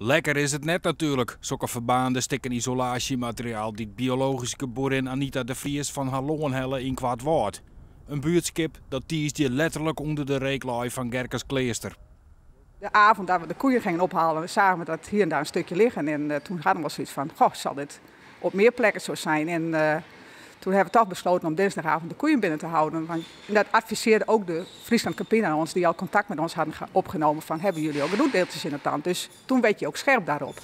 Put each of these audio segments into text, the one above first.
Lekker is it net natuerlik, sokke ferbaarnde stikken isolaasjemateriaal dy't biologyske boerin Anita de Vries fan har lân helle yn Koartwâld. In buertskip dat tiisdei letterlik ûnder de reek lei fan Gerkeskleaster. De avond dat we de koeien gingen ophalen, zagen we dat hier en daar een stukje liggen. En toen hadden we zoiets van, goh, zal dit op meer plekken zo zijn? En toen hebben we toch besloten om dinsdagavond de koeien binnen te houden. Want dat adviseerde ook de Friesland Campina ons, die al contact met ons hadden opgenomen van, hebben jullie ook roetdeeltjes in het tand? Dus toen werd je ook scherp daarop.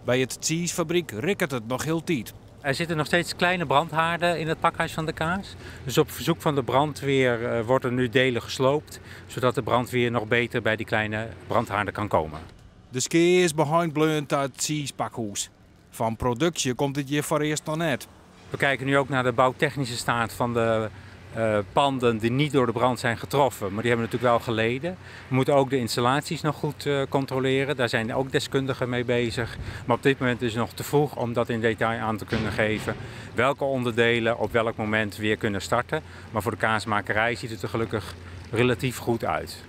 By it tsiisfabryk rikket it noch hieltyd. Er zitten nog steeds kleine brandhaarden in het pakhuis van de kaas. Dus op verzoek van de brandweer wordt er nu delen gesloopt, zodat de brandweer nog beter bij die kleine brandhaarden kan komen. De skea is beheind bleaun ta it tsiispakhûs. Fan produksje komt it hjir foarearst noch net. We kijken nu ook naar de bouwtechnische staat van de panden die niet door de brand zijn getroffen, maar die hebben natuurlijk wel geleden. We moeten ook de installaties nog goed controleren. Daar zijn ook deskundigen mee bezig. Maar op dit moment is het nog te vroeg om dat in detail aan te kunnen geven. Welke onderdelen op welk moment weer kunnen starten. Maar voor de kaasmakerij ziet het er gelukkig relatief goed uit.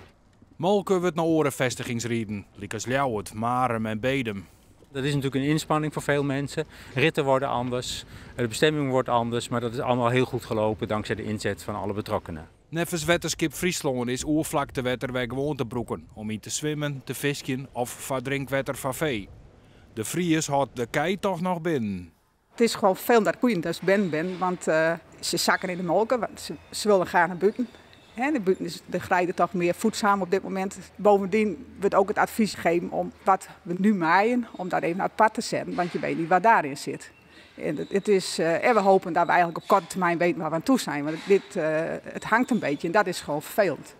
Molke wurdt nei oare festigings riden, lykas Ljouwert, Marum en Bedum. Dat is natuurlijk een inspanning voor veel mensen. Ritten worden anders, de bestemming wordt anders, maar dat is allemaal heel goed gelopen dankzij de inzet van alle betrokkenen. Neffens Wetterskip Fryslân is oerflaktewetter wer gewoan te brûken om yn te swimmen, te fiskjen of foar drinkwetter foar fee. De Vries hâldt de kij toch noch binnen. Het is gewoon veel dat koeien dus binnen bin, want se zakken in de molke, want se willen graag nei bûten. Hè, de bûten is de greide toch mear voedzaam op dit momint. Bovendien wordt ook het advies gegeven om wat we nu maaien, om dat even apart te zetten, want je weet niet wat daarin zit. En we hopen dat we eigenlijk op korte termijn weten waar we aan toe zijn, want het hangt een beetje en dat is gewoon vervelend.